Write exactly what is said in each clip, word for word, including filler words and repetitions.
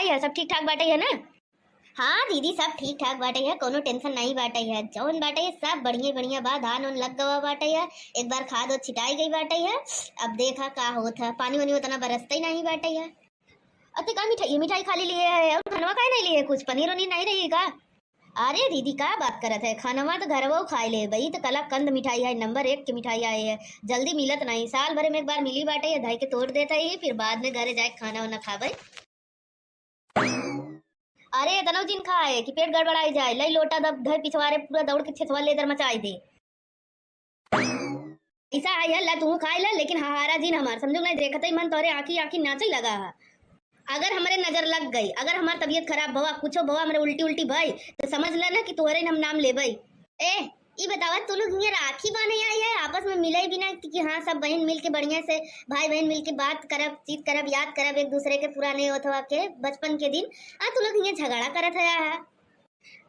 है, सब ठीक ठाक बाटे है ना? हाँ दीदी, सब ठीक ठाक बाटे है, कोनो tension नहीं बाटे है। जौन बाटे है सब बढ़िया बढ़िया बा, धान उन लग गवा बाटे है, एक बार खाद उद छिटाई गई बाटे है। अब देखा का होत है, पानी वानी उतना बरसते ही नहीं बाटे है। अते का मिठाई, मिठाई खाली लिए है और खनवा काहे नहीं लिए, कुछ पनीर वनीर नहीं रही का? अरे दीदी, का बात करत है, खानवा तो घरवो खाए ले बई, तो कलाकंद मिठाई है, नंबर एक के मिठाई आए है, जल्दी मिलत नहीं, साल भर में एक बार मिली बाटे, ये धई के तोड़ देता ही, फिर बाद में घरे जाए खाना वाना खाबे। अरे इतना जिन खाए कि पेट गड़बड़ाई जाए, लई लोटा दब धर पिछवारे पूरा दौड़ के छेछवा लेदर मचाई दे। ऐसा है यार, ला तू खाए ला, लेकिन हाहारा जिन हमार, समझो नहीं, देखते ही मन तोरे आँखी आँखी नाचे लगा है। अगर हमरे नजर लग गई, अगर हमार तबीयत खराब भवा, कुछो भवा, हमरे उल्टी उल्टी भई, तो समझ ले ना कि तोहरे हम नाम लेबई। ए, ई बतावा, तू लोग हियाँ राखी बांधे आई है, आपस में मिले भी ना कि हाँ, सब बहन मिल के बढ़िया से, भाई बहन मिल के बात करब, चीत करब, याद करब एक दूसरे के पुराने ओथवा के, बचपन के दिन। आ, तू लोग हियाँ झगड़ा करत है, है?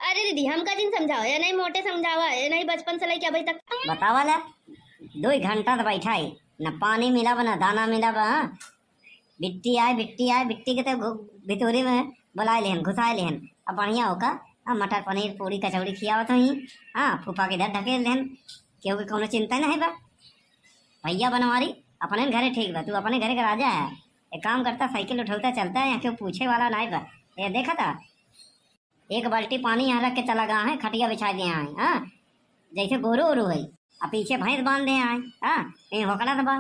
अरे दीदी, हमका जिन समझाओ, ये नहीं मोटे समझावा, ये नहीं बचपन से लेके अभी तक। बतावा ला, दो ही घंटा तो बैठा है, न पानी मिला बा, न दाना मिला बा, हाँ? बिट्टी आए, बिट्टी आए, बिट्टी के तो घु-, भितोरी में बुलाए लेहन, घुसाए लेहन। अब बढ़िया होका, अब मटर पनीर, पूरी, कचौड़ी खियावत हई, हाँ, फूफा के इधर ढकेल लेहन, क्योंकि कोनो चिंता नहीं बा। भैया बनवारी, अपने घरे ठीक बा, तू अपने घरे के राजा है। एक काम करता, साइकिल उठौता चलता है, यहाँ केहू पूछे वाला नहीं बा। ये देखा था, एक बाल्टी पानी यहाँ रख के चला गया है, खटिया बिछा दिया है, हाँ, जैसे गोरू ओरू है, आ पीछे भैंस बांध दे है, हाँ, कहीं होकड़ा तो बा,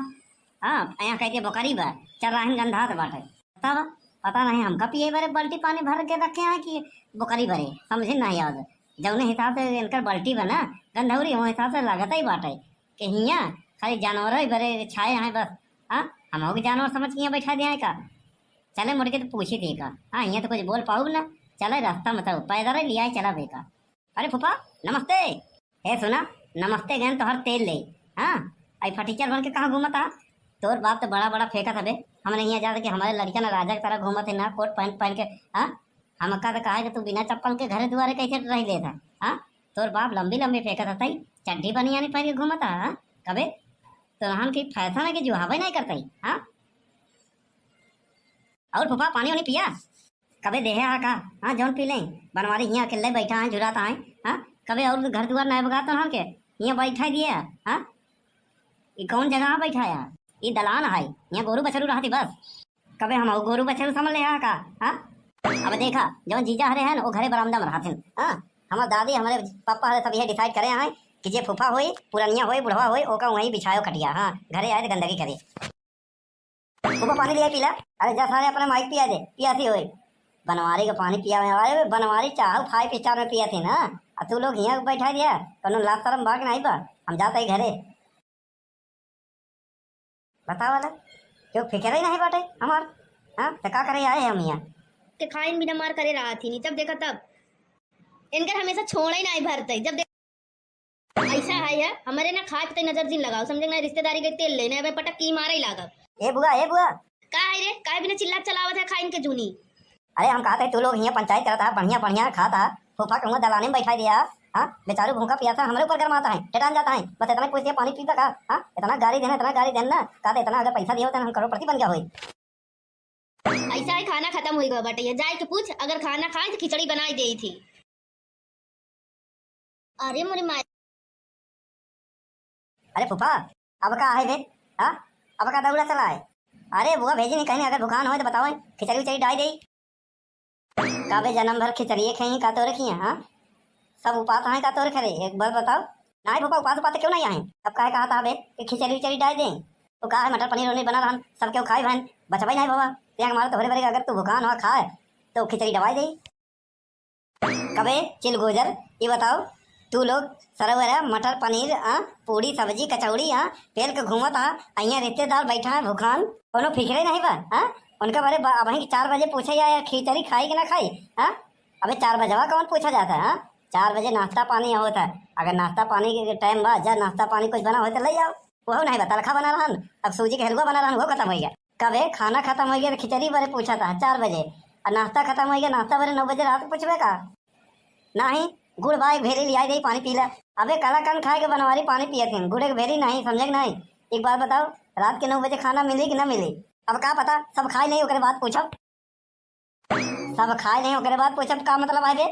हाँ, यहाँ कहते बोकरी बा, चल रहा है गंधात बाटे, तब पता नहीं हमका पिए बरे बाल्टी पानी भर के रखे हैं कि बोकरी बरे, समझे नहीं आवत। जौने हिसाब से इनकर बाल्टी बा ना गंधौरी, वो हिसाब से लागत ही बाटे कि हियाँ खाली जानवर ही बरे छाए हैं बस, हाँ, हम के जानवर समझ के यहाँ बैठा दिया है का? चले मुड़ के तो पूछी थी का, हाँ, यहाँ तो कुछ बोल पाऊब ना, चले रास्ता में तो पैदल ही लिया चला बेका। अरे फूफा, नमस्ते। हे सुना, नमस्ते गन तोहर तेल ले। हाँ, आई फटीचर बन के कहाँ घूमत हा? तोर बाप तो बड़ा बड़ा फेंकत हबे। हमने यहाँ जाते कि हमारे लड़का ना राजा की तरह घूमत है ना, कोट पैंट पहन के। हाँ, हमका तो कहा कि तू बिना चप्पल के घरे दुआरे कैसे रह लेत है? हाँ, तोर बाप लंबी लंबी फेंकत हतई, चड्ढी बनियानी पहन के घूमत हा। हाँ? कबे तो हम की फैशन है कि जुहावे नहीं करतई। हाँ, और फूफा पानी वानी पिया? कबे देहे हा का? हाँ, जौन पी लें। बनवारी हियाँ अकेले बैठा है, झुराता है। हाँ, कबे और घर दुआर नहीं बगात हम के, हियाँ बैठा दिए। हाँ, ई कौन जगह बैठा है? ई दलान है, यहाँ गोरू बछरू रहती बस। कबे हम गोरू बछरू समझ ले हा का? हाँ, अब देखा, जौन जीजा हरे हैं ना, वो घरे बरामदा में रहथिन। हाँ, हमार दादी, हमारे पापा हरे सब ये डिसाइड करे हैं कि जे फूफा होई, पुरनिया होई, बुढ़वा होई, ओका वहीं बिछायो खटिया। हाँ, घरे आए तो गंदगी करे। फूफा पानी लिया पीला। अरे जा सारे अपने माइक पिया दे, पियासी होई। बनवारी का पानी पिया में, अरे बनवारी चाहो फाइव स्टार में पिया थी ना, आ तू लोग हियाँ बैठा दिया, कोनो लाज शरम बा कि नहीं बा? हम जाता ही घरे। बतावा ला, क्यों फिक्र ही नहीं बाटे हमार? हाँ, तो का करे आए हम यहाँ? के खाइन बिना मार करे रहा थी नहीं, जब देखा तब इनकर हमेशा छोड़ा ही नहीं भरते, जब ऐसा है यार, हमरे ना खाट ते नजर जिन लगाओ, समझे ना, रिश्तेदारी के तेल लेने, अबे पटक की मारे ही लागब। ए बुआ, ए बुआ। का है रे, काहे बिना चिल्लात चलावत है खाइन के जूनी? अरे हम कहते तू लोग हियाँ पंचायत करता है, बढ़िया बढ़िया खाता है, फूफा के मुँह दलाने में बैठा दिया। हाँ, बेचारू भूखा पियासा हमरे ऊपर गरमाता है, टेटान जाता है, बस इतना पूछ दिया पानी पीता का? हाँ, इतना गारी देना, इतना गारी देना ना, कहते इतना अगर पैसा दिया होता ना हम करोड़पति बन गया होई। ऐसा है, खाना खत्म हो गया बाटे, ये जाए के पूछ, अगर खाना खाए तो खिचड़ी बनाई दे थी। अरे मोरी माई। अरे फूफा, अब का है बे? हाँ, अब का दौड़ा चला है? अरे बुआ भेजी नहीं कहीं, अगर भुखान होए तो बताओ, खिचड़ी उचड़ी डाई दे। का बे जन्म भर खिचड़िए खाई का तोरे खिया, हाँ? सब उपास हैं का तोरे खरे, एक बार बताओ। नहीं फूफा, उपास उपास क्यों नहीं आए? अब काहे कहा था बे कि खिचड़ी उचड़ी डाई दे? तो का है, मटर पनीर वनीर बना रहन, सब क्यों खाए बहन, बचबे नहीं बाबा। ते हमारे तोहरे बरे अगर तू भुखान हो खाए तो खिचड़ी डबाई दे। कबे चिलगोजर, ये बताओ, तू लोग सरवरा मटर पनीर, आ, पूड़ी सब्जी कचौड़ी, आ, पेल के घूमत आ, अइया रिश्तेदार बैठा है भूखान, कोनो फिक्रे नहीं बा, आ? उनका बारे बा-, अबहीं चार बजे पूछे या, या खिचड़ी खाई कि ना खाई, आ? अबे चार बजवा कौन पूछा जाता है, आ? चार बजे नाश्ता पानी होता है, अगर नाश्ता पानी के टाइम बा, जा नाश्ता पानी कुछ बना हो तो ले आओ। वह नहीं बा, तलखा बना रहन, अब सूजी के हलवा बना रहन, वो खत्म हो गया। कबे खाना खत्म हो गया तो खिचड़ी बरे पूछा था चार बजे, और नाश्ता खत्म हो गया, नाश्ता बरे नौ बजे रात को पूछबे का? नहीं, गुड़ बा, एक भेली लिया दे, पानी पी ले। अबे कलाकंद खाए के बनवारी पानी पिए थे, गुड़ एक भेली नहीं, समझे कि नहीं? एक बात बताओ, रात के नौ बजे खाना मिली कि ना मिली? अब का पता, सब खाए नहीं, ओकरे बाद पूछब। सब खाइ लें, ओकरे बाद पूछब का मतलब है बे?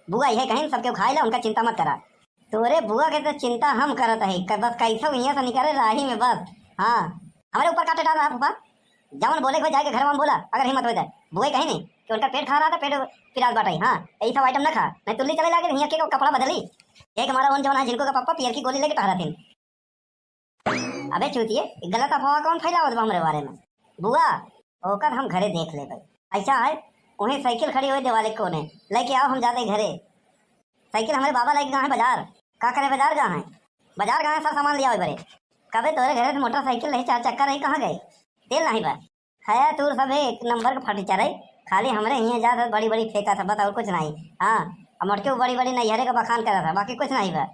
बुआ इहे कहिन, सबके खाइ ला, उनका चिंता मत करा। तोरे बुआ के तो चिंता हम करत हई, क-, बस कैसे हियां से निकरे राही में बस। हाँ, हमरे ऊपर का टेटार रहा फूफा? जवन बोले के हो जाए के घर में बोला, अगर हिम्मत हो जाए। बुआ कहिन कि उनका पेट खा रहा था, पेट पिरात बाटे। हाँ, यही सब आइटम ना खा, नहीं तुल्ली चले लागे, हियां के कपड़ा बदली। एक हमारा उन जवन है जिनको का पप्पा पियर की गोली लेके टहरा थे। अबे चूतिए, गलत अफवाह कौन फैलावत बा हमरे बारे में? बुआ, ओकर हम घरे देख लेबै। ऐसा है, वहीं साइकिल खड़ी होई देवाले के कोने, लेके आओ, हम जाते घरे। साइकिल हमरे बाबा लेके गए हैं बाजार। का करे बाजार गए हैं? बाजार गए हैं, सब सामान ले आओ बरे। कबे तोरे घरे से मोटरसाइकिल रही, चार चक्का रही, कहाँ गए? तेल नहीं बा। है तू सब एक नंबर के फटीचर है, खाली हमरे हियां जात है बड़ी बड़ी फेंका था, बस और कुछ नहीं। हाँ, अब मोटके बड़ी बड़ी नैहरे का बखान करा था, बाकी कुछ नहीं बा।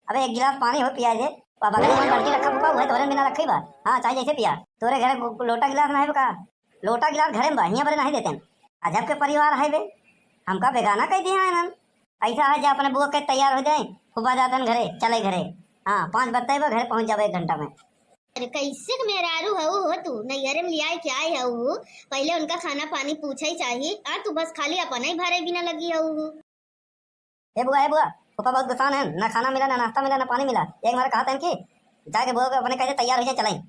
अबे एक गिलास पानी हो पिया दे, बाबा के मन बल्टी रखा फूफा, उहे तोरे बिना रखी बा। हाँ, चाहे जैसे पिया, तोरे घरे गो-, लोटा गिलास नहीं बा का? लोटा गिलास घरे में बा, हियां बरे नहीं देते। अजब के परिवार है बे, हमका बेगाना कह दिया है इन्हन। ऐसा है जे अपने बुआ के तैयार हो जाए, फूफा जाते हैं घरे, चले घरे। हाँ, पाँच बजते बा, घरे पहुंच जाबे एक घंटा में। अरे कैसे के मेहरारू हऊ हो तू, नैहरे में लियाए के आए हऊ, पहले उनका खाना पानी पूछे ही चाहिए, आ तू बस खाली अपने ही भरे बिना लगी हऊ। ए बुआ, ए बुआ, फूफा बहुत गुस्सान है, ना खाना मिला, ना नाश्ता मिला, ना पानी मिला। एक बार कहा था कि जाके बुआ को अपने कह दे तैयार हो जाए, चलाई।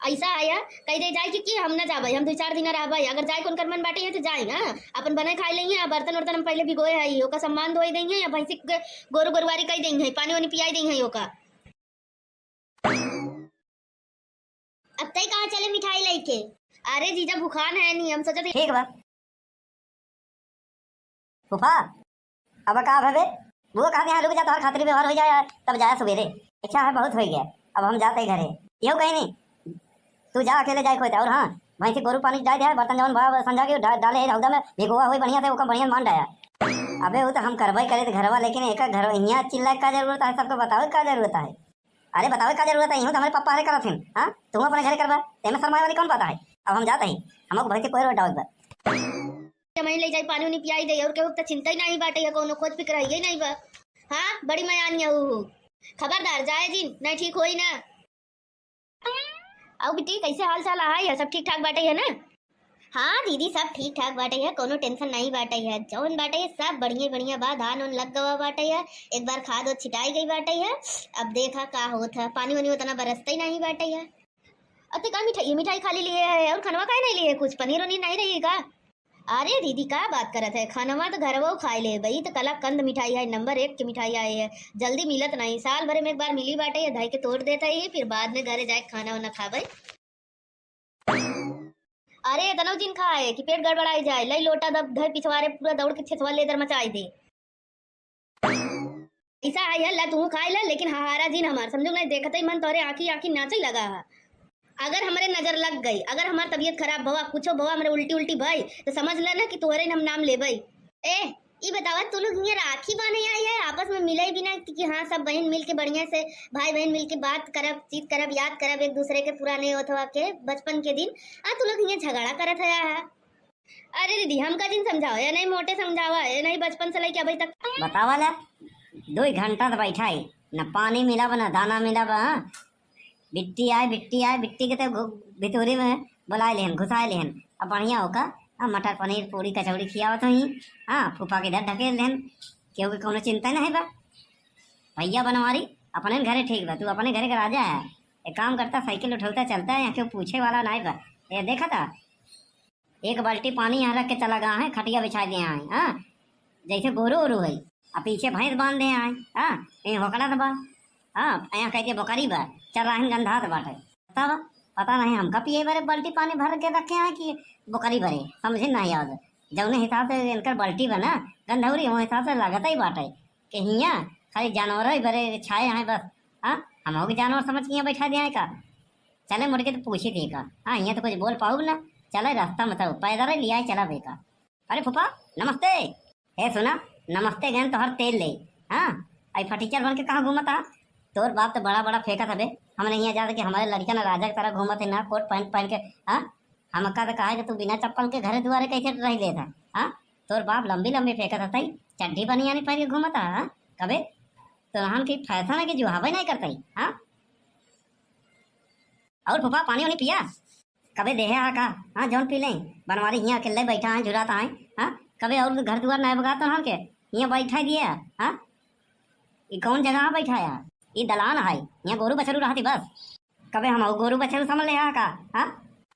ऐसा आया, कह दे जाए कि, कि हम ना जाबे, हम दो चार दिन रहबे, अगर जाए को उनकर मन बाटे है तो जाए, हाँ, अपन बने खाए लेंगे, आ बर्तन उर्तन हम पहले भिगोए है, ओका सामान धोए देंगे, या भैंसी के गोरू गोरुवारी कह देंगे, पानी वानी पियाई देंगे ओका। अब तय कहाँ चले मिठाई लेके? अरे जीजा भुखान है नहीं, हम सोचत ठीक बा। फूफा, अब का भवे? वो कहा यहाँ रुक जा, तोहर खातिर व्यवहार हो जाए, तब जाए सवेरे। अच्छा है, बहुत हो गया, अब हम जाते घरे। यो कहीं नहीं, तू जा अकेले जाए खोते। और हाँ, भैंसी गोरू पानी डाल दे, बर्तन जवन बा संझा के डा-, डाले है हौदा में, भिगोआ होई बढ़िया से, ओका बढ़िया मान डाया। अबे वो तो हम करबे करे थे घरवा, लेकिन एक घर यहाँ चिल्ला का जरूरत है, सबको बतावे का जरूरत है? अरे बतावे का जरूरत है, इहूँ तो हमारे पापा हरे करत हैं। हाँ, तू अपने घरे करबा, तेमे शर्माए वाली कौन बात है? अब हम जाते हैं, हमको भैंसी कोई रोड डाउट बा। जमाई ले जाई, पानी उनी पियाई दे, और केहू के त चिंता ही नहीं बाटे, या कोनो खोज फिक्र है ही नहीं बा। हाँ, बड़ी मयान है ऊ। खबरदार जाए जिन, नहीं ठीक होई ना। आओ बिट्टी, कैसे हाल चाल है? सब ठीक ठाक बाटे है ना? हाँ दीदी, सब ठीक ठाक बाटे है, कोनो टेंशन नहीं बाटे है। जौन बाटे है सब बढ़िया बढ़िया बा, धान उन लग गवा बाटे है, एक बार खाद उद छिटाई गई बाटे है। अब देखा का होत है, पानी वानी उतना बरसते ही नहीं बाटे है। अते का मिठाई, मिठाई खाली लिए है और खनवा काहे नहीं लिए है? कुछ पनीर उनीर नहीं रही का? अरे दीदी, का बात करत है, खनवा तो घरवो खाए ले भाई, तो कलाकंद मिठाई है, नंबर एक की मिठाई आए है, जल्दी मिलत नहीं, साल भर में एक बार मिली बाटे, ये धई के तोड़ देता ही, फिर बाद में घरे जाए खाना वाना खाबे। अरे इतना जिन खाए कि पेट गड़बड़ाई जाए, लई लोटा दब धर पिछवारे पूरा दौड़ के छेछवा लेदर मचाई दे। ऐसा है, ला तू खाए ला, लेकिन हाहारा जिन हमार, समझो नहीं, देखते ही मन तोरे आँखी आँखी नाचे लगा है। अगर हमरे नजर लग गई, अगर हमार तबीयत खराब भवा, कुछो भवा, हमरे उल्टी उल्टी भई, तो समझ लेना कि तोहरे हम नाम लेबई। ए, ई बतावा, तू लोग हियां राखी बांधे आई है, आपस में मिले बिना कि, कि हाँ, सब बहन मिल के बढ़िया से, भाई बहन मिल के बात करब, चीत करब, याद करब एक दूसरे के पुराने ओथवा के, बचपन के दिन। आ तू लोग हियां झगड़ा करत है, है? अरे दीदी, हमका जिन समझावा, या नहीं मोटे समझावा, या नहीं बचपन से लेके अभी तक। बतावा ला, दो घंटा तो बैठा है, न पानी मिला बा, न दाना मिला बा, हाँ? बिट्टी आए, बिट्टी आए, बिट्टी के तो घु-, भितोरी में बुलाए लेहन, घुसाए लेहन। अब बढ़िया होका, अब मटर पनीर, पूरी, कचौड़ी खियावत होई। हाँ, फूफा के इधर ढकेल लेहन, केहू के कोनो चिंता नहीं बा। भैया बनवारी, अपने घरे ठीक बा, तू अपने घरे के राजा है। एक काम करता, साइकिल उठौता चलता है, यहाँ केहू पूछे वाला नहीं बा। ये देखा था, एक बाल्टी पानी यहाँ रख के चला गया है, खटिया बिछा दिया है, हाँ, जैसे गोरू उरू है, आ पीछे भैंस बांध दे है, हाँ, ये होकड़ा तो बा, हाँ, यहाँ कह के बोकरी बा, चल रहा है गंधात बाटे। तब पता नहीं हमका पिए बरे बाल्टी पानी भर के रखे हैं कि बोकरी बरे, समझे नहीं आवत। जौने हिसाब से इनकर बाल्टी बा ना गंधौरी, वो हिसाब से लागत ही बाटे कि हियाँ खाली जानवर ही बरे छाए हैं बस। हाँ, हम के जानवर समझ के यहाँ बैठा दिया है का? चले मुड़ के तो पूछी थी का, हाँ, हियाँ तो कुछ बोल पाऊब ना। चले रास्ता में तो पैदल ही लिया चला बेका। अरे फूफा, नमस्ते। हे सुना, नमस्ते गन तोहर तेल ले। हाँ, आई फटीचर बन के कहाँ घूमत आ? तोर बाप तो बड़ा बड़ा फेंकत हबे। हमने यहाँ जाके हमारे लड़का ना राजा की तरह घूमत है ना कोट पैंट पहन के। हाँ, हमका तो कहा कि तू बिना चप्पल के घरे दुआरे कैसे रह लेता? हाँ, तोर बाप लंबी लंबी फेंकत हतई, चड्ढी बनियानी पहन के घूमत आ? हाँ, कबे तोहन की फैशन है कि जुहावे नहीं करतई? हाँ, और फूफा पानी वानी पिया? कबे देहे हा का? हाँ, जौन पी लें। बनवारी हियाँ अकेले बैठा है, झुराता है। हाँ, कबे और घर दुआर नाय बगात तो हमके हियाँ बैठा दिए। हाँ, ई कौन जगह बैठाया? ई दलान है, हियाँ गोरू बछरू रहती बस। कबे हम गोरू बछरू समझ ले हा का? हाँ,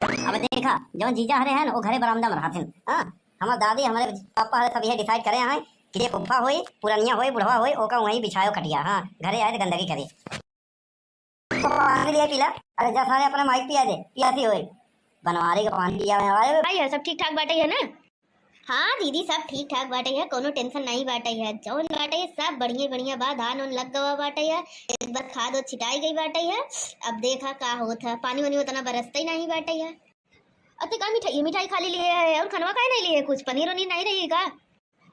अब देखा, जौन जीजा हरे हैं, वो घरे बरामदा में रहथिन। हाँ, हमार दादी, हमारे पापा हरे सब यह डिसाइड करे हैं कि जे फूफा होई, पुरनिया होई, बुढ़वा होई, ओका वहीं बिछायो खटिया। हाँ, घरे आए तो गंदगी करे। तो पानी लिया पीला। अरे जा सारे अपने माइक पिया दे, पियासी होई। बनवारी का पानी पिया में आए। भाई, सब ठीक ठाक बाटे है ना? हाँ दीदी, सब ठीक ठाक बाटे है, कोनो टेंशन नहीं बाटे है। जौन बाटे है, सब बढ़िया बढ़िया बा। धान उन लग गवा बाटे है, एक बार खाद उद छिटाई गई बाटे है। अब देखा का होत है, पानी वानी उतना बरसते ही नहीं बाटे है। अते का मिठाई, मिठाई खाली लिए है और खनवा काहे नहीं लिए है? कुछ पनीर वनीर नहीं रही का?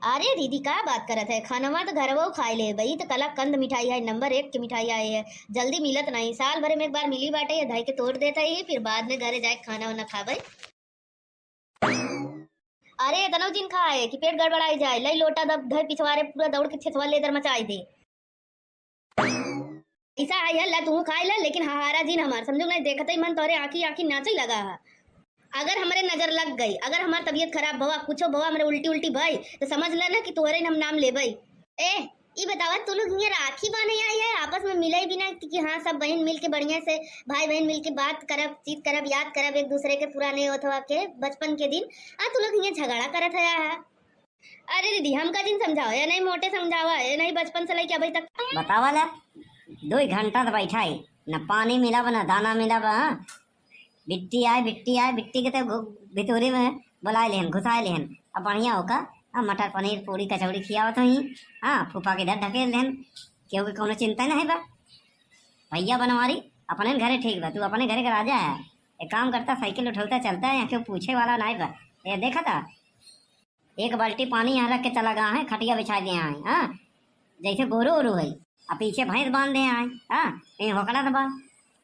अरे दीदी, का बात करत है? खानवा तो घरवो खाए ले बई, तो कलाकंद मिठाई है, नंबर एक की मिठाई आए है। जल्दी मिलत नहीं, साल भर में एक बार मिली बाटे, ये धई के तोड़ देता है, फिर बाद में घरे जाए खाना वाना खाबे। अरे इतना जिन खाए कि पेट गड़बड़ाई जाए, लई लोटा दब धर पिछवारे पूरा दौड़ के छेछवा लेदर मचाई दे। ऐसा है, ला तू खाए ला, लेकिन हाहारा जिन हमार, समझो नहीं, देखते ही मन तोरे आँखी आँखी नाचे लगा है। अगर हमरे नजर लग गई, अगर हमार तबीयत खराब भवा, कुछो भवा, हमरे उल्टी उल्टी भई, तो समझ ले ना कि तोहरे हम नाम लेबई। ए, ई बतावा, तू लोग हियाँ राखी बांधे आई है, आपस में मिले भी ना कि हाँ, सब बहन मिल के बढ़िया से, भाई बहन मिल के बात करब, चीत करब, याद करब एक दूसरे के पुराने अथवा के बचपन के दिन। आ तू लोग हियाँ झगड़ा करत है, है? अरे दीदी, हमका जिन समझावा, ये नहीं मोटे समझावा, ये नहीं बचपन से लेके अभी तक। बतावा ला, दो ही घंटा तो बैठा ही, न पानी मिला बा, न दाना मिला बा, हाँ? बिट्टी आए, बिट्टी आए, बिट्टी के तो घु-, भितूरी में बुलाए लेहन, घुसाए लेहन। अब बढ़िया होका, हाँ, मटर पनीर, पूरी, कचौड़ी खियावत होई, हाँ, फूफा के इधर ढकेल लेहन, क्योंकि कोनो चिंता नहीं बा। भैया बनवारी, अपने घरे ठीक बा, तू अपने घरे के राजा है। एक काम करता, साइकिल उठौता चलता है, यहाँ क्यों पूछे वाला नहीं बा। ये देखा था, एक बाल्टी पानी यहाँ रख के चला गया है, खटिया बिछा दिया है, हाँ, जैसे गोरू ओरू है, आ पीछे भैंस बांध दे आए, हाँ, ये होकड़ा बा,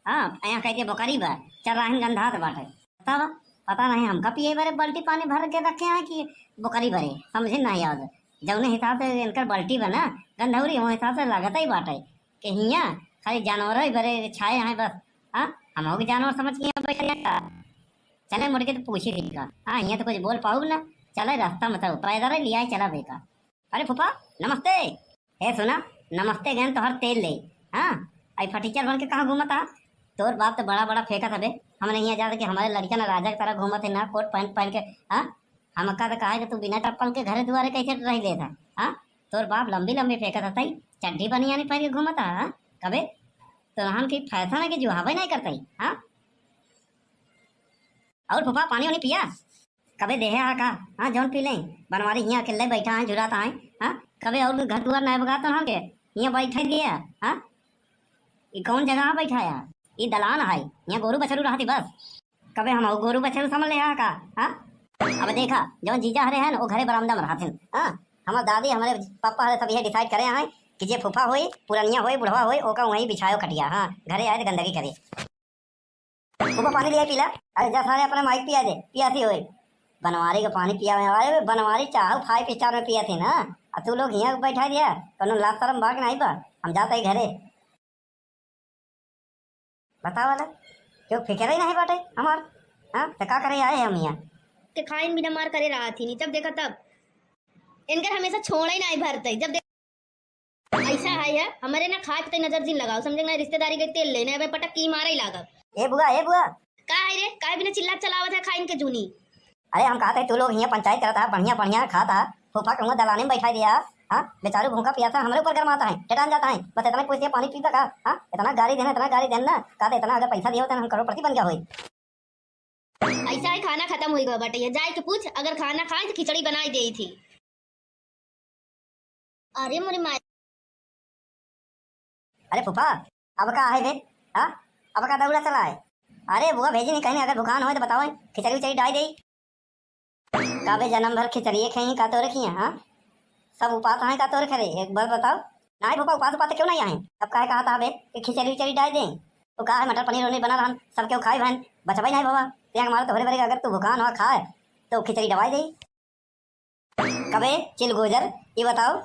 हाँ, यहाँ कहते बोकरी बा, चल रहा है गंधात बाटे। तब पता नहीं हमका पिए बरे बाल्टी पानी भर के रखे हैं कि बोकरी बरे, समझे नहीं आवत। जौने हिसाब से इनकर बाल्टी बा ना, गंधौरी, वो हिसाब से लागत ही बाटे कि हियाँ खाली जानवर ही बरे छाए हैं बस। हाँ, हम हो जानवर समझ के यहाँ बैठे हैं का? चले मुड़ के तो पूछी थी का, हाँ, हियाँ तो कुछ बोल पाऊब ना, चले रास्ता में तो पैदल ही लिया चला बेका। अरे फूफा, नमस्ते। हे सुना, नमस्ते गन तोहर तेल ले। हाँ, आई फटीचर बन के कहाँ घूमत हा? तोर बाप तो बड़ा बड़ा फेंकत हबे। हमने यहाँ जाते कि हमारे लड़का ना राजा की तरह घूमत है ना, कोट पैंट पहन के। हाँ, हमका तो कहा कि तू बिना चप्पल के घरे दुआरे कैसे रह लेता? हाँ, तोर बाप लंबी लंबी फेंकत हतई, चड्ढी बनियानी पहन के घूमत हा। हाँ? कबे तो हम की फैशन है कि जुहावे नहीं करतई। हाँ, और फूफा पानी वानी पिया? कबे देहे हा का? हाँ, जौन पी लें। बनवारी हियाँ अकेले बैठा है, झुराता है। हाँ, कबे और घर दुआर नहीं बगात तो हमके हियाँ बैठे दिया। हाँ, ई कौन जगह बैठा है? ई दलान है, यहाँ गोरू बछरू रहती बस। कबे हम गोरू बछरू समझ ले हा का? हाँ, अब देखा, जौन जीजा हरे हैं, वो घरे बरामदा में रहथिन। हाँ, हमार दादी, हमारे पापा हरे सब यह डिसाइड करे हैं कि जे फूफा होई, पुरनिया होई, बुढ़वा होई, ओका वहीं बिछायो खटिया। हाँ, घरे आए तो गंदगी करे। फूफा पानी लिया पीला। अरे जा सारे अपने माइक पिया दे, पियासी होई। बनवारी का पानी पिया में, अरे बनवारी चाहो फाइव स्टार में पिया थी ना, आ तू लोग हियाँ बैठा दिया, कोनो लाज शरम बा कि नहीं बा? हम जाता ही घरे। बतावा ला, क्यों फिक्र ही नहीं बाटे हमार? हाँ, तो का करे आए हम यहाँ? के खाइन बिना मार करे रहा थी नहीं, जब देखा तब। इनकर हमेशा छोड़ा ही नहीं भरते, जब देख-, ऐसा है यार, हमारे ना खाट ते नजर जिन लगाओ, समझे ना, रिश्तेदारी के तेल लेने, अब पटक की मारा ही लागब। ए बुआ, ए बुआ। का है रे, काय बिना चिल्ला चलावत है खाइन के जूनी? अरे हम कहते हैं, तू लोग हियाँ पंचायत करता है, बढ़िया बढ़िया खाता है, फूफा कहूँगा दलाने में बैठा दिया। हाँ, बेचारू भूखा पियासा हमरे ऊपर गरमाता है, टेटान जाता है, बस इतना पूछ लिया, पानी पीता का? हाँ, इतना गारी देना, इतना गारी देना, कहते इतना अगर पैसा दिया होता ना, हम करोड़पति बन गया होई। ऐसा है, खाना खत्म हो गया बाटे, ये जाए के पूछ, अगर खाना खाए तो खिचड़ी बनाई दे थी। अरे मोरे माई। अरे फूफा, अब का है बे? हाँ, अब का दौड़ा चला है? अरे बुआ भेजी नहीं कहीं, अगर भुखान होए तो बताओ, खिचड़ी उचड़ी डाई दे। का बे, जन्म भर खिचड़िए खाई का तोरे खिया, हाँ? सब उपास हैं का तोरे खरे, एक बार बताओ। नहीं फूफा, उपास उपास क्यों नहीं आए? अब काहे कहा था बे कि खिचड़ी उचड़ी डाई दे? तो का है, मटर पनीर वनीर बना रहन, सब क्यों खाए बहन, बचबे नहीं बाबा। ते हमारे तोहरे बरे अगर तू भुखान हो खाए तो खिचड़ी डबाई दे। कबे चिलगोजर, ये बताओ,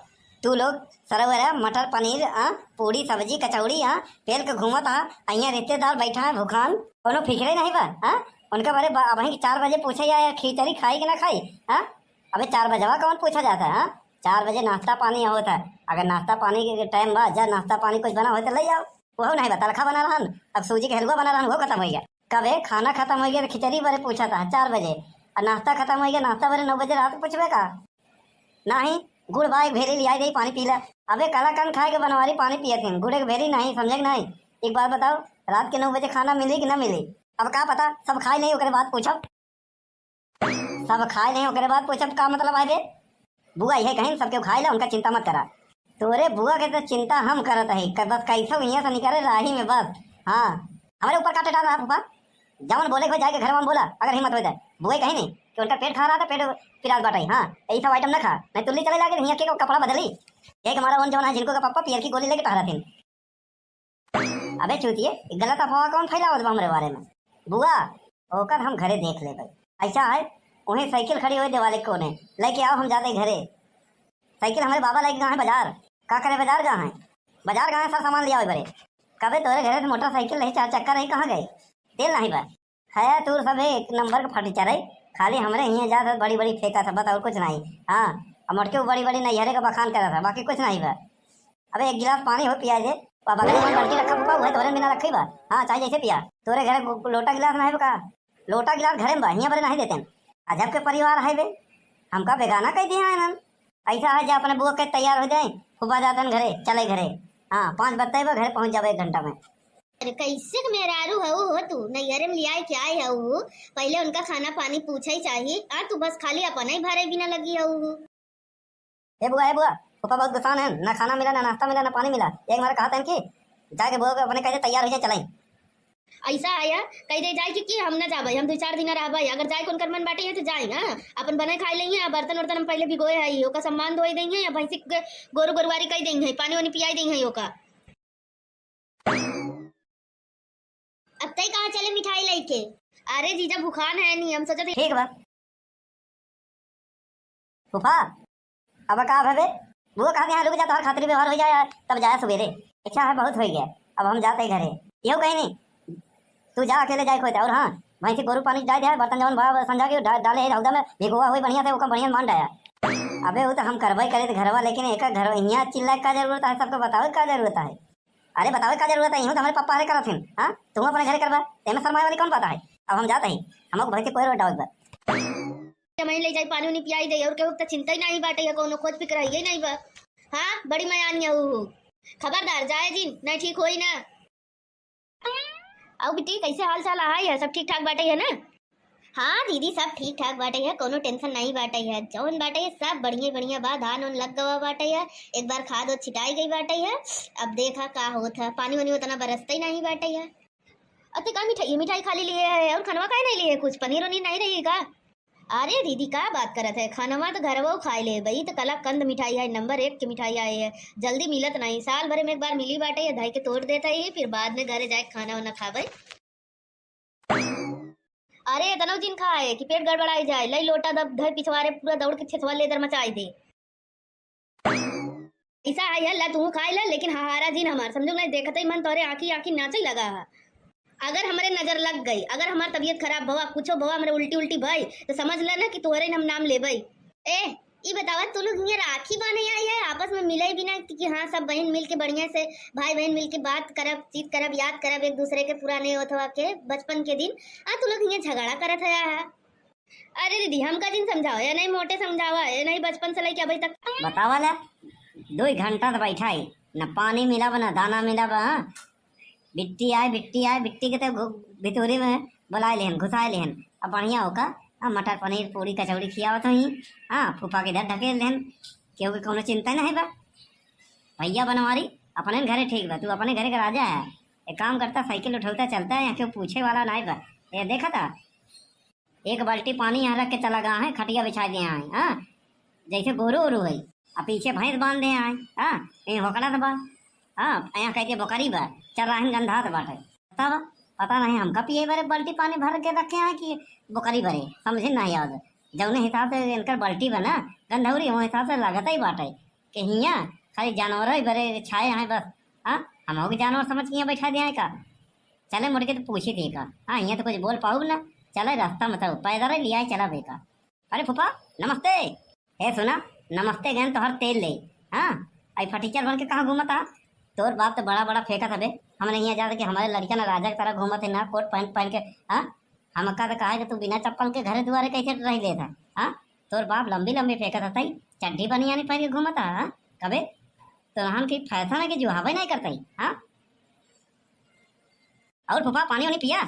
तू लोग सरवरा मटर पनीर, आ, पूड़ी सब्जी कचौड़ी, आ, पेल के घूमत आ, अइया रिश्तेदार बैठा है भुखान, कोनो फिक्रे नहीं बा, आ? उनका बारे बा-, अबहीं के चार बजे पूछे या, या खिचड़ी खाई कि ना खाई? हाँ, अबे चार बजवा कौन पूछा जाता है? हाँ, चार बजे नाश्ता पानी होता है। अगर नाश्ता पानी के टाइम बा, जा नाश्ता पानी कुछ बना हो तो ले आओ। वहू नहीं बा, तलखा बना रहन, अब सूजी के हलवा बना रहन, वो खत्म हो गया। कबे खाना खत्म हो गया तो खिचड़ी बारे पूछा था चार बजे, और नाश्ता खत्म हो गया, नाश्ता बारे नौ बजे रात को पूछबे का? नाही, गुड़ बा, एक भेरी लियाई दे, पानी पी ले। अबे कलाकंद खाए के बनवारी पानी पियत हन, गुड़ एक भेरी नहीं, समझे कि नहीं? एक बात बताओ, रात के नौ बजे खाना मिली कि ना मिली? अब का पता, सब खाए नहीं, ओकरे बाद पूछब। सब खाए नहीं, ओकरे बाद पूछब, का मतलब है बे? बुआ यह कहीं सबके खाए ला, उनका चिंता मत करा। तोरे बुआ के तो चिंता हम करत है, क-, बस कैसे यहाँ से निकले राही में बस। हाँ, हमारे ऊपर काटे डाल रहा फूफा, जवन बोले के हो जाए के घर में बोला, अगर हिम्मत हो जाए। बुआ कहीं नहीं कि उनका पेट खा रहा था, पेट पिरात बाटे। हाँ, यही सब आइटम ना खा, नहीं तुल्ली चले लागे, हियाँ के कपड़ा बदली। एक हमारा उन जवन है जिनको का पप्पा पियर की गोली लेके टहरा थे। अबे चूतिए, गलत अफवाह कौन फैलावत बा हमरे बारे में? बुआ, ओकर हम घरे देख लेबै। ऐसा है, वहीं साइकिल खड़ी होई देवाले के कोने, लेके आओ, हम जाते घरे। साइकिल हमरे बाबा लेके गए हैं बाजार। का करे बाजार गए हैं? बाजार गए हैं, सब सामान ले आओ बरे। कबे तोरे घरे से मोटरसाइकिल रही, चार चक्का रही, कहाँ गए? तेल नहीं बा। है तू सब एक नंबर के फटीचर है, खाली हमरे हियाँ जात है बड़ी बड़ी फेंका सब, बस और कुछ नहीं। हाँ, अब मोटके बड़ी बड़ी नैहरे का बखान करत है, बाकी कुछ नहीं बा। अबे एक गिलास पानी हो पिया दे, बगल में बाल्टी रखा फूफा, उहे तोरे बिना रखी बा। हाँ, चाहे जैसे पिया, तोरे घरे गो-, लोटा गिलास नहीं बा का? लोटा गिलास घरे में बा, हियाँ बरे नहीं देते। अजब के परिवार है बे, हमका बेगाना कह दिया है इन्हन। ऐसा है जे अपने बुआ के तैयार हो जाए, फूफा जाते हैं घरे, चले घरे। हाँ, पाँच बजते बा, घरे पहुँच जाबे एक घंटा में। अरे कैसे के मेहरारू हऊ हो तू, नैहरे में लियाए के आए हऊ, पहले उनका खाना पानी पूछे ही चाही, आ तू बस खाली अपने ही भरे बिना लगी हऊ। ए बुआ, ए बुआ, फूफा बहुत गुस्सान है, ना खाना मिला, ना नाश्ता मिला, ना पानी मिला। एक मारे कहत हैं कि जाके बुआ के अपने कह दे तैयार हो जाए, चलाई। ऐसा आया, कह दे जाए कि, कि हम ना जाबे, हम दो चार दिन रहबे, अगर जाए के उनकर मन बाटे है तो जाए, हाँ, अपन बने खाए लेंगे, आ बर्तन उर्तन हम पहले भिगोए है, ओका सामान धोए देंगे, या भैंसी के गोरू गोरुवारी कह देंगे, पानी वानी पियाई देंगे ओका। अब तय कहाँ चले मिठाई लेके? अरे जीजा भुखान है नहीं, हम सोचत ठीक बा। फूफा, अब का भवे? वो कहा यहाँ रुक जा, तोहर खातिर व्यवहार हो जाए, तब जाए सवेरे। अच्छा है, बहुत हो गया, अब हम जाते घरे। यो कहीं नहीं, तू जा अकेले जाए खोते। और हाँ, भैंसी गोरू पानी डाल दिया, बर्तन जवन बा संझा के डा-, डाले है हौदा में, भिगोआ हुई बढ़िया से, ओका बढ़िया मान डाया। अबे वो तो हम करबे करे थे घरवा, लेकिन एक घर यहाँ चिल्ला का जरूरत है, सबको बतावे का जरूरत है? अरे बतावे का जरूरत है, इहूँ तो हमारे पापा हरे करत हैं। हाँ, तू अपने घरे करबा, एमे शर्माए वाली कौन बात है? अब हम जाते ही, हमको भैंसी कोई रोड डाउट बा। जमाई ले जाई, पानी उनी पियाई दे, और केहू के त चिंता ही नहीं बाटे है, कोनो खोज फिक्र है ही नहीं बा। हाँ, बड़ी मयानी है ऊ। खबरदार जाए जिन, नहीं ठीक होई ना। आओ बिट्टी, कैसे हाल चाल है? सब ठीक ठाक बाटे है ना? हाँ दीदी, सब ठीक ठाक बाटे है, कोनो टेंशन नहीं बाटे है। जौन बाटे है सब बढ़िया बढ़िया बा, धान उन लग गवा बाटे है, एक बार खाद उद छिटाई गई बाटे है। अब देखा का होत है, पानी वानी उतना बरसते ही नहीं बाटे है। अते का मिठाई, मिठाई खाली लिए है और खनवा काहे नहीं लिए है? कुछ पनीर उनीर नहीं रही का? अरे दीदी, का बात करत है, खनवा तो घरवो खाए लेबे, ई तो कलाकंद मिठाई है, नंबर एक के मिठाई आए है, जल्दी मिलत नहीं, साल भर में एक बार मिली बाटे, ये धई के तोड़ देता ही, फिर बाद में घरे जाए खाना वाना खाबे। अरे इतना जिन खाए कि पेट गड़बड़ाई जाए, लई लोटा दब धर पिछवारे पूरा दौड़ के छेछवा लेदर मचाई दे। ऐसा है यार, ला तू खाए ला, लेकिन हाहारा जिन हमार, समझो नहीं, देखते ही मन तोरे आँखी आँखी नाचे लगा है। अगर हमरे नजर लग गई, अगर हमार तबीयत खराब भवा, कुछो भवा, हमरे उल्टी उल्टी भई, तो समझ लेना कि तोहरे हम नाम लेबई। ए, ई बतावा, तू लोग हियाँ राखी बांधे आई है, आपस में मिले भी ना कि हाँ, सब बहन मिल के बढ़िया से, भाई बहन मिल के बात करब, चीत करब, याद करब एक दूसरे के पुराने ओथवा के, बचपन के दिन। आ, तू लोग हियाँ झगड़ा करत है, आ? अरे दीदी, हमका जिन समझावा, या नहीं मोटे समझावा, या नहीं बचपन से लेके अभी तक। बतावा ला, दो घंटा तो बैठा है, न पानी मिला बा, न दाना मिला बा, हाँ? बिट्टी आए, बिट्टी आए, बिट्टी के तो घु-, भितोरी में बुलाए लेहन, घुसाए लेहन। अब बढ़िया होका, हाँ, मटर पनीर, पूरी, कचौड़ी खियावत हई, हाँ, फूफा के इधर ढकेल लेहन, केहू के कौनो चिंता नहीं बा। भैया बनवारी, अपने घरे ठीक बा, तू अपने घरे के राजा है। एक काम करता, साइकिल उठौता चलता है, यहाँ केहू पूछे वाला नहीं बा। ये देखा था, एक बाल्टी पानी यहाँ रख के चला गया है, खटिया बिछा दिया है, हाँ, जैसे गोरू उरू है, आ पीछे भैंस बांध दे है, हाँ, ये होकड़ा तो बा, हाँ, यहाँ कह के बोकरी बा, चल रहा है गंधात बाटे, तब पता नहीं हमका पिए बरे बाल्टी पानी भर के रखे हैं कि बोकरी बरे, समझे नहीं आवत। जौने हिसाब से इनकर बाल्टी बा ना गंधौरी, वो हिसाब से लागत ही बाटे कि हियाँ खाली जानवर ही बरे छाए हैं बस। हाँ, हम के जानवर समझ के यहाँ बैठा दिया है का? चले मुड़ के तो पूछी थी का, हाँ, हियाँ तो कुछ बोल पाऊब ना। चले रास्ता में तो पैदल ही लिया चला बेका। अरे फूफा, नमस्ते। ए सुना, नमस्ते गन तोहर तेल ले। हाँ, आई फटीचर बन के कहाँ घूमत हा? तोर बाप तो बड़ा बड़ा फेंकत हबे। हमने यहाँ जात कि हमारे लड़का ना राजा की तरह घूमत है ना कोट पैंट पहन के। हाँ, हमका तो कहा कि तू बिना चप्पल के घरे दुआरे कैसे रह लेत है? हाँ, तोर बाप लंबी लंबी फेंकत हतई, चड्ढी बनियानी पहन के घूमत है। हाँ, कबे तो हम की फैशन है कि जुहावे नहीं करतई। हाँ, और फूफा पानी वानी पिया?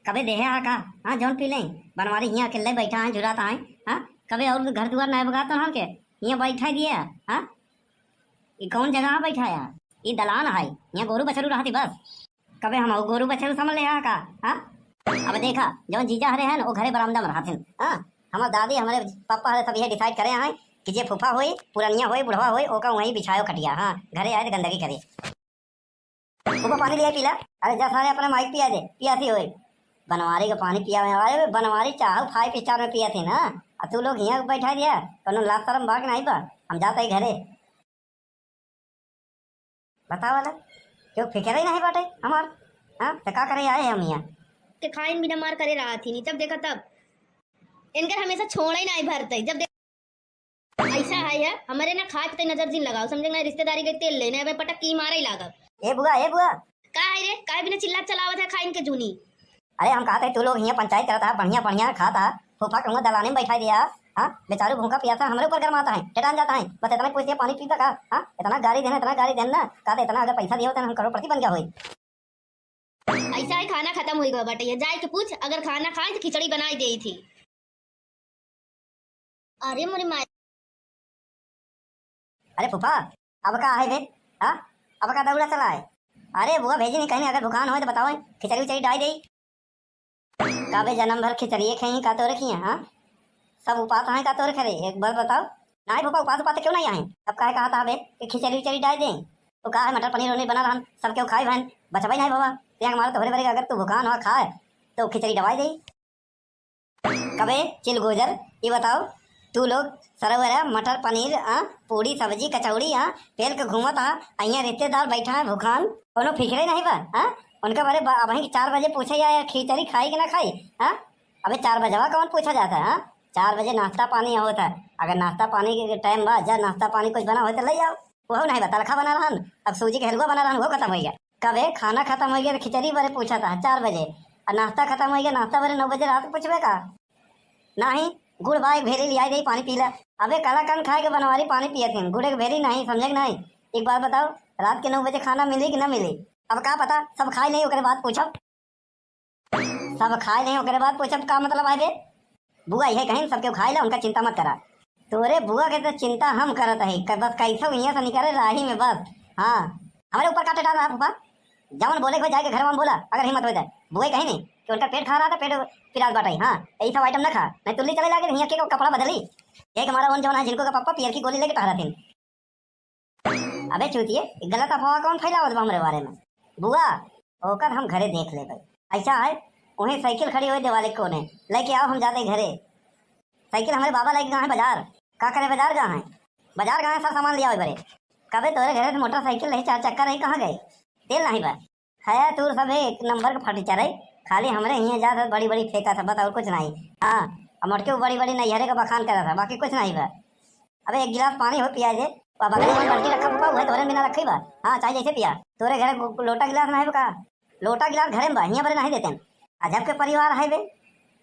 कबे देहे हा का? हाँ, जौन पी लें। बनवारी हियाँ अकेले बैठा है, झुरात है। हाँ, कबे और घर दुआर नहीं बगात तो हम के हियाँ बैठा दिए। हाँ, ई कौन जगह बैठा है? ई दलान है, हियाँ गोरू बछरू रहती बस। कबे हम गोरू बछरू समझ ले हा का? हाँ, अब देखा, जौन जीजा हरे हैं ना, वो घरे बरामदा में रहथिन। हाँ, हमार दादी, हमारे पापा हरे सब ये डिसाइड करे हैं कि जे फूफा होई, पुरनिया होई, बुढ़वा होई, ओका वहीं बिछायो खटिया। हाँ, घरे आए तो गंदगी करे। फूफा पानी लिया पीला। अरे जा सारे अपने माइक पिया दे, पियासी होई। बनवारी का पानी पिया में, अरे बे बनवारी चाहू फाइव स्टार में पिया थी ना। आ तू लोग हियाँ बैठा दिया, कोनो लाज शरम बा कि नहीं बा? हम जाते ही घरे। बताओ वाला, क्यों फिक्र ही नहीं बाटे हमार? हाँ, तो का करे आए हम हियाँ? के खाइन बिना मार करे रहा थी नहीं, जब देखा तब इनकर हमेशा छोड़ा ही नहीं भरते। जब ऐसा है यार, हमरे ना खाए पे नजर जिन लगाओ, समझे ना, रिश्तेदारी के तेल लेने, अबे पटक की मारे ही लागब। ए बुआ, ए बुआ। का है रे, काहे बिना चिल्लात चलावत है खाइन के जूनी? अरे हम कहत है तू लोग हियाँ पंचायत करत हा, बढ़िया बढ़िया खात हा, फूफा कहूँगा दलाने में बैठा दिया। हाँ, बेचारू भूखा पियासा हमरे ऊपर गरमाता है, टेटान जाता है, बस इतना पूछ दिया पानी पीबा का? हाँ, इतना गारी देना, इतना गारी देना ना, कहते इतना अगर पैसा दिया होता हम करोड़पति बन गया होई। ऐसा है खाना खत्म हो गया बाटे, ये जाए के पूछ, अगर खाना खाए तो खिचड़ी बनाई दे थी। अरे मोरी माई। अरे फूफा, अब का है बे? हाँ, अब का दौड़ा चला है? अरे बुआ भेजी नहीं कहीं, अगर भुखान होए तो बताओ, खिचड़ी उचड़ी डाई दे। का बे जन्म भर खिचड़िए खाई का तोरे किए, हाँ? सब उपास हैं का तोरे खरे, एक बार बताओ। नहीं फूफा, उपास उपास क्यों नहीं आए? अब काहे कहा था बे कि खिचड़ी उचड़ी डाई दे? तो का है मटर पनीर उनीर बना रहन, सब क्यों खाए बहन, बचबे नहीं बाबा। ते हमारा तोहरे बरे अगर तू भुखान हो खाए तो खिचड़ी डबाई दे। कबे चिलगोजर, ये बताओ, तू लोग सरवरा मटर पनीर, आ, पूड़ी सब्जी कचौड़ी, आ, पेल के घूमत, आ, अइया रिश्तेदार बैठा है भुखान, कोनो फिक्रे नहीं बा, आ? उनका बारे बा, अबहीं चार बजे पूछे या, या खिचड़ी खाई कि ना खाई, आ? अबे चार बजवा कौन पूछा जाता है, आ? चार बजे नाश्ता पानी होता है, अगर नाश्ता पानी के टाइम बा, जा नाश्ता पानी कुछ बना हो तो ले जाओ, वह नहीं बा, तलखा बना रहन, अब सूजी के हलवा बना रहन, वो खत्म हो गया। कबे खाना खत्म हो गया तो खिचड़ी बरे पूछा था चार बजे, और नाश्ता खत्म हो गया, नाश्ता बरे नौ बजे रात को पूछबे का? नाही, गुड़ बा एक भेली लियाई दे, पानी पी ले। अबे कलाकंद खाए के बनवारी पानी पियत हैं, गुड़ एक भेली नहीं, समझे कि नहीं? एक बात बताओ, रात के नौ बजे खाना मिली कि ना मिली? अब का पता, सब खाए नहीं ओकरे बाद पूछब। सब खाए नहीं ओकरे बाद पूछब का मतलब है बे? बुआ यह कहीं सबके खाए ला, उनका चिंता मत करा। तोरे बुआ के तो चिंता हम करत है, क-, बस कैसे हियां से निकले राही में बस। हाँ, हमारे ऊपर का टेटा रहा फूफा? जवन बोले को जाके घर में बोला, अगर हिम्मत हो जाए। बुआ कहीं नहीं कि उनका पेट खा रहा था, पेट पिरात बाटे। हाँ, यही सब आइटम ना खा, नहीं तुल्ली चले लागे, हियां के कपड़ा बदली। एक हमारा उन जवन है जिनको का पापा पियर की गोली लेके टहरा थी। अबे चूतिए, गलत अफवाह कौन फैलावत बा हमरे बारे में? बुआ, ओकर हम घरे देख लेबै। ऐसा है, वहीं साइकिल खड़ी होई देवाले के कोने, लेके आओ, हम जाते घरे। साइकिल हमरे बाबा लेके गए हैं बाजार। का करे बाजार गए हैं? बाजार गए हैं, सब सामान ले आओ बरे। कबे तोरे घरे से मोटरसाइकिल रही, चार चक्का रही, कहाँ गए? तेल नहीं बा। है तू सब एक नंबर के फटीचर है, खाली हमरे हियां जात है बड़ी बड़ी फेंका था, बस और कुछ नहीं। हाँ, अब मोटके बड़ी बड़ी नैहरे का बखान करा था, बाकी कुछ नहीं बा। अबे एक गिलास पानी हो पिया जे, अब अगले मन बाल्टी रखा फूफा, उहे तोरे बिना रखी बा। हाँ, चाहे जैसे पिया, तोरे घरे गो-, लोटा गिलास ना है का? लोटा गिलास घरे में बा, हियां बरे नहीं देते। अजब के परिवार है बे,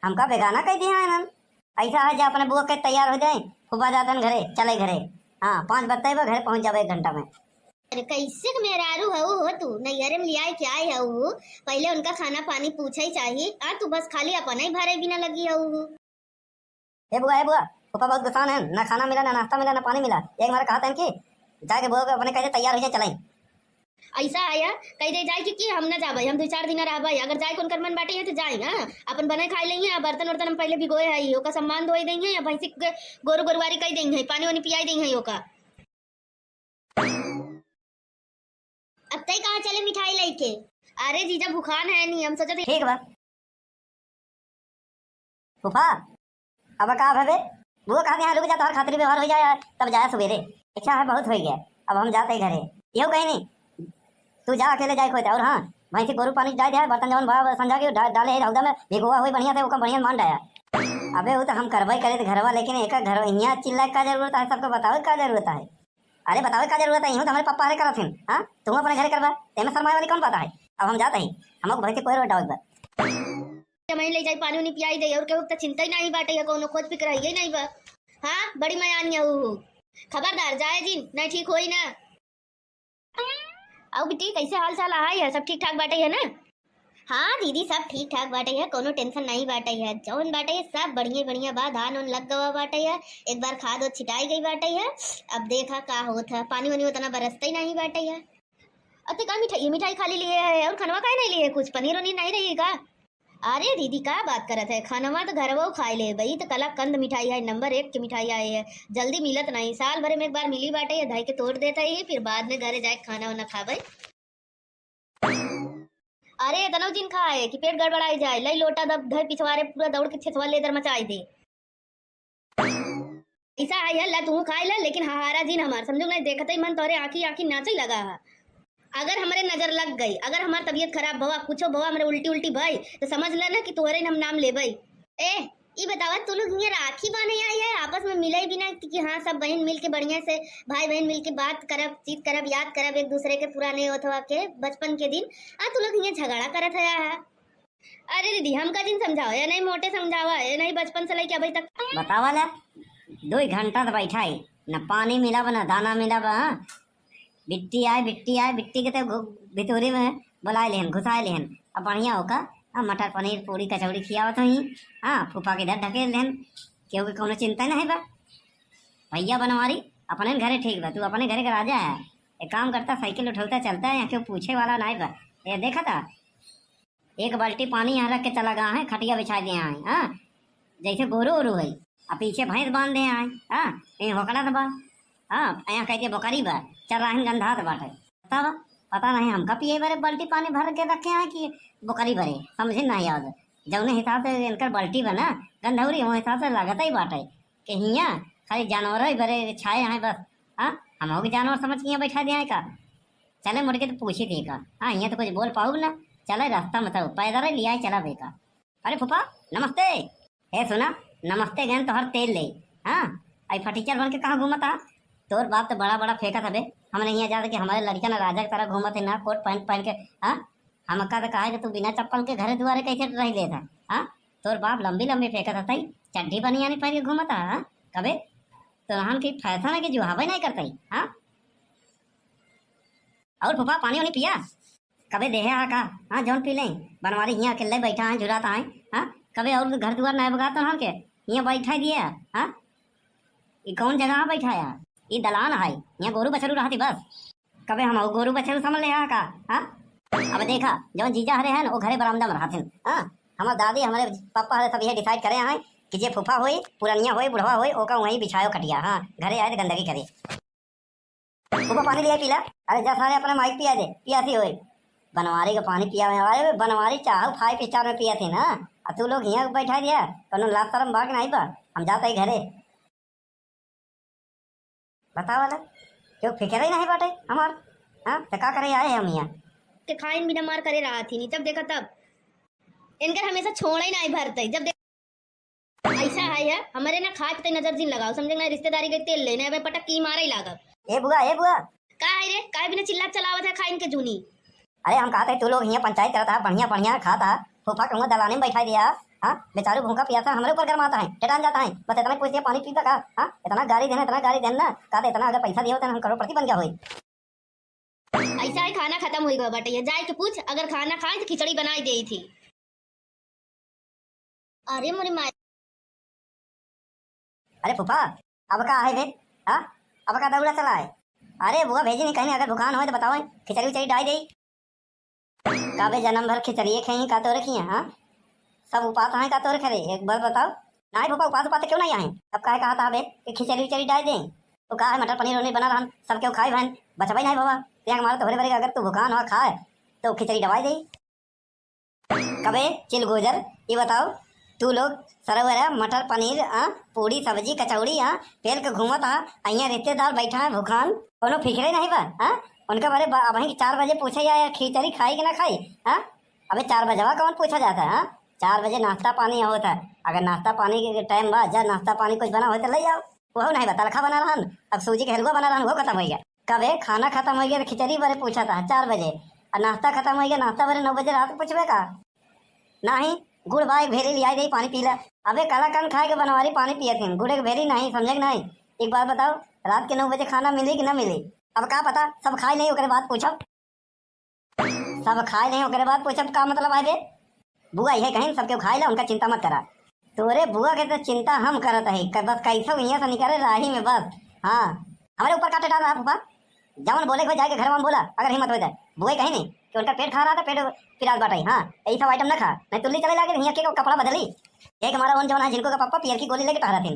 हमका बेगाना कह दिया है इन्हन। ऐसा है जे अपने बुआ के तैयार हो जाए, फूफा जातन घरे, चले घरे। हाँ, पाँच बजते बा, घरे पहुंच जाबे एक घंटा में। अरे कैसे के मेहरारू हऊ हो तू, नैहरे में लियाए के आए हऊ, पहले उनका खाना पानी पूछे ही चाहिए, आ तू बस खाली अपने ही भरे बिना लगी हऊ। ए बुआ, ए बुआ, फूफा बहुत गुस्सान है, ना खाना मिला, ना नाश्ता मिला, ना पानी मिला। एक बार कहा था कि जाके बुआ को अपने कह दे तैयार हो जाए, चलाई। ऐसा आया, कह दे जाए कि, कि हम ना जाबे, हम दो चार दिन रहबे, अगर जाए को उनकर मन बाटे है तो जाए, हाँ, अपन बने खाए लेंगे, या बर्तन उर्तन हम पहले भिगोए है, ओका सामान धोए देंगे, या भैंसी के गोरू गोरुआरी कह देंगे, पानी वानी पियाई देंगे ओका। अब तय कहाँ चले मिठाई लेके? अरे जीजा भुखान है नहीं, हम सोचत है ठीक बा। फूफा, अब का भवे? बुआ कहा यहाँ रुक जा, तोहर खातिर व्यवहार हो जाए, तब जाए सवेरे। अच्छा है, बहुत हो गया, अब हम जाते घरे। यो कहीं नहीं, तू जा अकेले जाए खोते। और हाँ, भैंसी गोरू पानी डाल दिया है, बर्तन जवन भा संझा के डा-, डाले है हौदा में, भिगोआ होई बढ़िया से, ओका बढ़िया मान डाया। अबे वो तो हम करवाई करे थे घरवा, लेकिन एक घर हियाँ चिल्ला का जरूरत है, सबको बतावे का जरूरत है? अरे बतावे का जरूरत है, यूं तो हमारे पापा हरे करत हैं। हाँ, तू अपने घरे करबा, तेमे शर्माए वाली कौन बात है? अब हम जाते ही, हमको भैंसी कोई रोड डाउट बा। जमाई ले जाई, पानी उनी पियाई दे, और केहू तो चिंता ही नहीं बाटे है, कोनो खोज फिक्र है ही नहीं बा। हाँ, बड़ी मयान है ऊ। खबरदार जाए जिन, नहीं ठीक होई ना। अउ बिट्टी, कैसे हाल चाल है? सब ठीक ठाक बाटे है ना? हाँ दीदी, सब ठीक ठाक बाटे है, कोनो टेंशन नहीं बाटे है। जौन बाटे है सब बढ़िया बढ़िया बा, धान उन लग गवा बाटे है, एक बार खाद उद छिटाई गई बाटे है। अब देखा का होत है, पानी वानी उतना बरसते ही नहीं बाटे है। अते का मिठाई, मिठाई खाली लिए है और खनवा काहे नहीं लिए है? कुछ पनीर वनीर नहीं रही का? अरे दीदी, का बात करत है, खानवा तो घरवा खाए ले बई, तो कलाकंद मिठाई है, नंबर एक के मिठाई आए है, जल्दी मिलत नहीं, साल भर में एक बार मिली बाटे, ये धई के तोड़ देता ही, फिर बाद में घरे जाए खाना वाना खाबे। अरे इतना जिन खाए कि पेट गड़बड़ाई जाए, लई लोटा दब धर पिछवारे पूरा दौड़ के छेछवा लेदर मचाई दे। ऐसा है यार, ला तू खाए ला, लेकिन हाहारा जिन हमार, समझो नहीं, देखते ही मन तोहरे आँखी आँखी नाचे लगा है। अगर हमरे नजर लग गई, अगर हमार तबीयत खराब भवा, कुछो भवा, हमरे उल्टी उल्टी भई, तो समझ लेना कि तोहरे हम नाम लेबई। ए, ई बतावा, तू लोग हियाँ राखी बांधे आई है, आपस में मिले भी ना कि हाँ, सब बहन मिल के बढ़िया से, भाई बहन मिल के बात करब, चीत करब, याद करब एक दूसरे के पुराने ओथवा के, बचपन के दिन। आ, तू लोग हियाँ झगड़ा करत है, आ? अरे दीदी, हमका जिन समझावा, या नहीं मोटे समझावा, या नहीं बचपन से लेके अभी तक। बतावा ला, दो घंटा तो बैठा है, न पानी मिला बा, न दाना मिला बा, हाँ? बिट्टी आए, बिट्टी आए, बिट्टी के तो घु-, भितोरी में बुलाए लेहन, घुसाए लेहन। अब बढ़िया होका, हाँ, मटर पनीर, पूरी, कचौड़ी खियावत हई। हाँ, फूफा के इधर ढकेल लेहन, केहू के कौनो चिंता नहीं बा। भैया बनवारी, अपने घरे ठीक बा, तू अपने घरे के राजा है। एक काम करता, साइकिल उठौता चलता है, यहाँ केहू पूछे वाला नहीं बा। ये देखा था, एक बाल्टी पानी यहाँ रख के चला गया है, खटिया बिछा दिया है, हाँ, जैसे गोरू ओरू है, आ पीछे भैंस बांध दे है, हाँ, ये होकड़ा तो बा, हाँ, यहाँ कह दिया बोकरी बा, चल रहा है गंधात बाटे। तब पता नहीं हमका पिए बरे बाल्टी पानी भर के रखे हैं कि बोकरी बरे, समझे नहीं आवत। जौने हिसाब से इनकर बाल्टी बा ना, गंधौरी, वो हिसाब से लगत ही बाटे कि हियाँ खाली जानवर ही बरे छाए हैं बस। हाँ, हम हो जानवर समझ के यहाँ बैठा दिया है का? चले मुड़ के तो पूछी थी का, हाँ, हियाँ तो कुछ बोल पाऊब ना। चले रास्ता में तो पैदल ही लिया चला बेका। अरे फूफा, नमस्ते। हे सुना, नमस्ते गन तोहर तेल ले। हाँ, आई फटीचर बन के कहाँ घूमत आ? तोर बाप तो बड़ा बड़ा फेंकत हबे। हमने यहाँ जात कि हमारे लड़का ना राजा की तरह घूमत है ना, कोट पैंट पहन के। हाँ, हमका तो कहा कि तू बिना चप्पल के घरे दुआरे कैसे रह लेत है? हाँ, तोर बाप लंबी लंबी फेंकत हतई, चड्ढी बनियानी पहन के घूमत है। हाँ, कबे तोहन की फैशन है कि जुहाबे नहीं करतई। हाँ, और फूफा पानी वानी पिया? कबे देहे हा का? हाँ, जौन पी लें। बनवारी हियाँ अकेले बैठा है, झुराता है। हाँ, कबे और घर दुआर नहीं बगात तोहन के, हियाँ बैठा दिया। हाँ, ई कौन जगह बैठाया? ई दलान है, यहाँ गोरू बछरू रहती बस। कबे हम गोरू बछरू समझ ले हा का? हाँ? अब देखा, जौन जीजा हरे हैं, वो घरे बरामदा में रहथिन। हाँ? हमार दादी, हमारे पापा हरे सब ये डिसाइड करे हैं कि जे फूफा होई, पुरनिया होई, बुढ़वा होई, ओका वहीं बिछायो खटिया। हाँ, घरे आए तो गंदगी करे। फूफा पानी लिया पीला। अरे जा सारे अपने माइक पिया दे, पियासी होई। बनवारी का पानी पिया में, अरे बनवारी चाहो फाइव स्टार में पिया थे ना। आ तू लोग हियाँ बैठा दिया, कोनो लाज शरम बाग नहीं बा। हम जाते ही घरे। बतावा ला, क्यों फिक्र ही नहीं बाटे हमार? हाँ, तो का करे आए हम यहाँ? के खाइन बिना मार करे रहा थी नहीं, जब देखा तब। इनकर हमेशा छोड़ा ही नहीं भरते, जब देख-, ऐसा है यार, हमारे ना खाए पे नजर जिन लगाओ, समझे ना, रिश्तेदारी के तेल लेने, अब पटक की मारे ही लागब। ए बुआ, ए बुआ। का है रे, काहे बिना चिल्ला चलावत है खाइन के जूनी? अरे हम कहते तू लोग हियाँ पंचायत करत हा, बढ़िया बढ़िया खात हा, फूफा कहूँगा दलाने में बैठा दिया। हाँ, बेचारू भूखा पियासा हमरे ऊपर गरमाता है, टेटान जाता है। बस इतना पूछ दिया, पानी पीबा का? हाँ, इतना गारी देना, इतना गारी देना, कहते इतना अगर पैसा दिया होता हम करोड़पति बन गया होई। ऐसा है, खाना खत्म होई गवा बाटे, ये जाए के पूछ, अगर खाना खाए तो खिचड़ी बनाई देई थी। अरे मोरी माई। अरे फूफा, अब का है बे? हाँ, अब का दौड़ा चला है? अरे बुआ भेजी नहीं कहीं, अगर भुखान होए तो बताओ, खिचड़ी उचड़ी डाई देई। का बे जन्म भर खिचड़िए खाई का तोरे खिया, हाँ? सब उपास हैं का तोरे खरे, एक बार बताओ। नहीं फूफा, उपास उपास क्यों नहीं आए? अब काहे कहा था बे कि खिचड़ी उचड़ी डाई दें? तो का है, मटर पनीर वनीर बना रहन, सब क्यों खाए बहन, बचबे नहीं बाबा। ते हमारे तोहरे बरे अगर तू भुखान हो खाए तो खिचड़ी डबाई दे। कबे चिलगोजर, ये बताओ, तू लोग सरवरा मटर पनीर, आ, पूड़ी सब्जी कचौड़ी, आ, पेल के घूमत आ, अइया रिश्तेदार बैठा है भुखान, कोनो फिक्रे नहीं बा, आ? उनका बारे बा-, अबहीं चार बजे पूछे या, या खिचड़ी खाई कि ना खाई? हाँ, अबे चार बजवा कौन पूछा जाता है? हाँ, चार बजे नाश्ता पानी होता है। अगर नाश्ता पानी के टाइम बा, जा नाश्ता पानी कुछ बना होय तो ले आओ। वहू नहीं बा, तलखा बना रहन, अब सूजी के हलवा बना रहन, वो खत्म हो गया। कबे खाना खत्म हो गया तो खिचड़ी बरे पूछा था चार बजे, और नाश्ता खत्म हो गया, नाश्ता बरे नौ बजे रात पूछबे का? नाही, गुड़ बा, एक भेली लियाई दे, पानी पी ले। अबे कलाकंद खाए के बनवारी पानी पिए थे, गुड़ एक भेली नहीं, समझे कि नहीं? एक बात बताओ, रात के नौ बजे खाना मिली कि ना मिली? अब का पता, सब खाए नहीं ओकरे बाद पूछब। सब खाए नहीं ओकरे बाद पूछब का मतलब है बे? बुआ यह कहीं सबके खाए ला, उनका चिंता मत करा। तोरे बुआ के तो चिंता हम करत है, क-, बस कैसे हियां से निकले राही में बस। हाँ, हमारे ऊपर का टेटा रहा फूफा? जवन बोले को जाके घर में बोला, अगर हिम्मत हो जाए। बुआ कहीं नहीं कि उनका पेट खा रहा था, पेट पिरात बाटे। हाँ, यही सब आइटम ना खा, नहीं तुल्ली चले लागे, हियां के कपड़ा बदली। एक हमारा उन जवन है जिनको का पप्पा पियर की गोली लेके टहरा थे।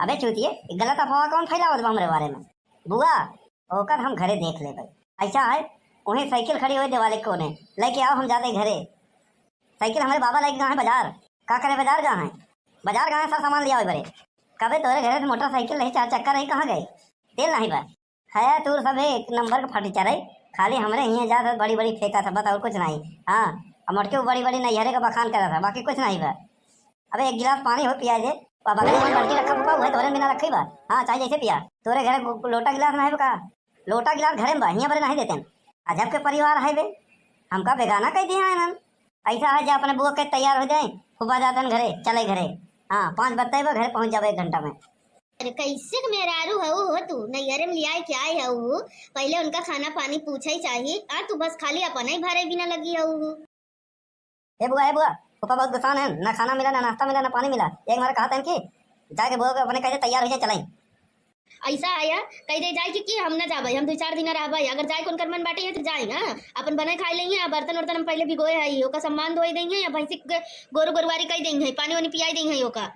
अबे चूतिए, गलत अफवाह कौन फैलावत बा हमरे बारे में? बुआ, ओकर हम घरे देख लेबै। ऐसा है, वहीं साइकिल खड़ी होई देवाले के कोने, लेके आओ, हम जाते घरे। साइकिल हमरे बाबा लेके गए हैं बाजार। का करे बाजार गए हैं? बाजार गए हैं, सब सामान ले आओ बरे। कबे तोरे घरे से मोटरसाइकिल रही, चार चक्का रही, कहाँ गए? तेल नहीं बा। है तू सब एक नंबर के फटीचर है, खाली हमरे हियां जात है बड़ी बड़ी फेंका सब, बस और कुछ नहीं। हाँ, अब मोटके बड़ी बड़ी नैहरे का बखान करत है, बाकी कुछ नहीं बा। अबे एक गिलास पानी हो पिया दे, अब बगल में बाल्टी रखा फूफा, उहे तोरे बिना रखी बा। हाँ, चाहे जैसे पिया, तोरे घर गो-, लोटा गिलास नहीं बा का? लोटा गिलास घरे में बा, हियां बरे नहीं देते। अजब के परिवार है बे, हमका बेगाना कह दिया है इन्हन। ऐसा है जे अपने बुआ के तैयार हो जाए, फूफा जाते हैं घरे, चले घरे। हाँ, पाँच बजते ही बा, घरे पहुंच जाबे एक घंटा में। अरे कैसे के मेहरारू हऊ हो तू, नैहरे में लियाए के आए हऊ, पहले उनका खाना पानी पूछे ही चाही, आ तू बस खाली अपने ही भरे बिना लगी हऊ। ए बुआ, ए बुआ, फूफा बहुत गुस्सान है, ना खाना मिला, ना नाश्ता मिला, ना पानी मिला। एक मारे कहा था कि जाके बुआ के अपने कैसे तैयार हो जाए, चलाई। ऐसा आया, कह दे जाए कि, कि हम ना जाबे, हम दो चार दिन रहबे, अगर जाए के उनकर मन बाटे है तो जाए, हाँ, अपन बने खाए लेंगे, आ बर्तन उर्तन हम पहले भिगोए है, ओका सामान धोए देंगे, या भैंसी के गोरू गोरुआरी कह देंगे, पानी वानी पियाई देंगे ओका।